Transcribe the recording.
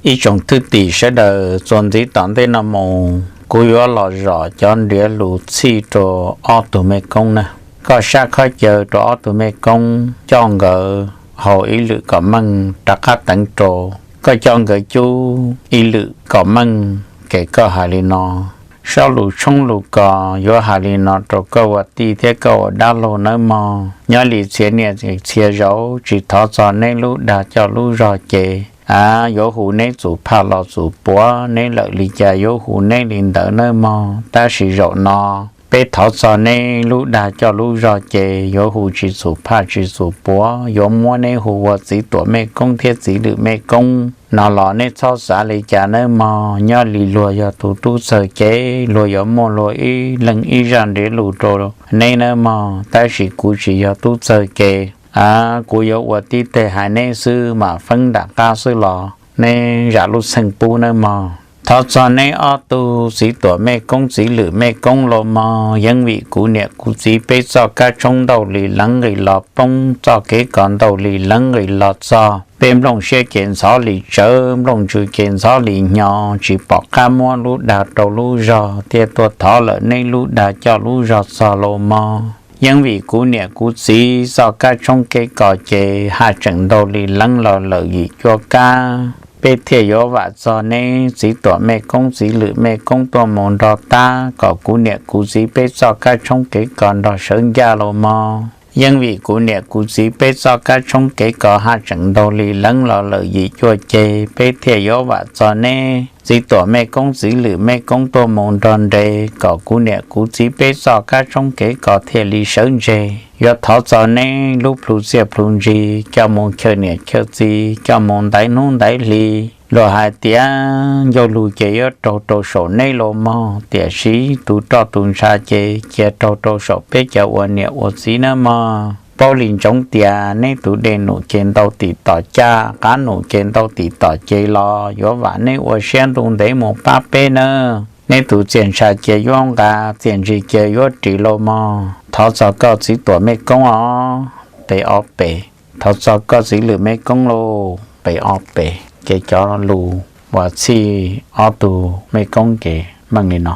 Ib tsoom thwj tim sawv daws, txuas ntxiv tom ntej no mus kuv yuav los zom cov ntiav lus txhij rau ob tug mej koob na. Koj sab khob caw rau ob tug mej koob, coj nkawd haus ib lwm kom meej rov qab teev rau. Koj coj nkawd cub ib lwm kom meej, kev koj hais li no. Sab lus tshoob lus kos yuav hais li no rau koj ua tij thiab koj ua dab laug nawb mog. Nyob li txhia niaj txhia zaus tsis thov txog neb lub dag coj lub zog ces, a, yuav hu neb txhum phaj los txhum puav, neb lawm li cas yuav hu neb li ntawd nawb mog. Tab sis zaum no peb thov txog neb lub dag coj lub zog ces yuav hu tsis txhum phaj tsis txhum puav, yuav muab neb hu ua txiv tuam mej koob thiab txiv lwm mej koob no los neb txhob xav li cas nawb mog. Nyob li luag yog tus tub txawg ces luag yuav muaj luag ib leeg ib zaj ntiav lus rau neb nawb mog. Tab sis kuv tsis yog tub txawg ces, a, kuv yuav ua tib teg hais neb xwb mam feeb nram qab xwb los neb zam lub txheej pub nawb mog. Thov txog neb ob tug txiv tuam mej koob txiv lwm mej koob los mog. Yeeb vim kuv niam kuv txiv peb txoj kab tshoob ntau li leev nqis los poob, txoj kev kos ntau li leev nqis los txog, peb nplooj siab ces ntxhov li tsawv, nplooj ntsws ces ntxhov li hnyo, tsis pom qab muab lub dag rau lub zog thiaj tuaj thov lawm neb lub dag coj lub zog txog los mog. Yeeb vim kuv niam kuv txiv txoj kab tshoob kev kos ces haj tseem ntau li leev los lawm yim cuaj kab, peb thiaj yuav vam txog neb txiv tuam mej koob txiv lwm mej koob tuaj mus nrog tab kom kuv niam kuv txiv peb txoj kab tshoob kev kos nrog sawv ncaj los mog. Yeeb vim kuv niam kuv txiv peb txoj kab tshoob kev kos haj tseem ntau li leev los lawm yim cuaj ceg, peb thiaj yuav vam txog neb txiv tuam mej koob txiv lwm mej koob tuaj mus nrog nres kom kuv niam kuv txiv peb txoj kab tshoob kev kos thiaj li sawv ntseg. Yuav thov txog neb lub plhu txiaj plhu ntsig coj mus chaw niam chaw txiv, coj mus ntaiv hnub ntaiv hli. Luag hais tias ncauj lug ces yuav raug rau saum neb los mog, tiam sis tus roj tus ntsha ces cia raug rau saum peb cov ua niam ua txiv nawb mog. Paub li ntsoov tias neb tus dej num ces ntau tim tom caj, qav num ces ntau tim tom ces los yuav vam neb ua siab ntuj ntev mus pab peb nawb. Neb tus txiaj ntsha ces yuav nqa, txiaj ntsig ces yuav ris los mog. Thov txog koj txiv tuam mej koob os, pes ob pes. Thov txog koj txiv lwm mej koob lauj, pes ob pes. Ces cov lus uas txhij ob tug mej koob ces meej li no.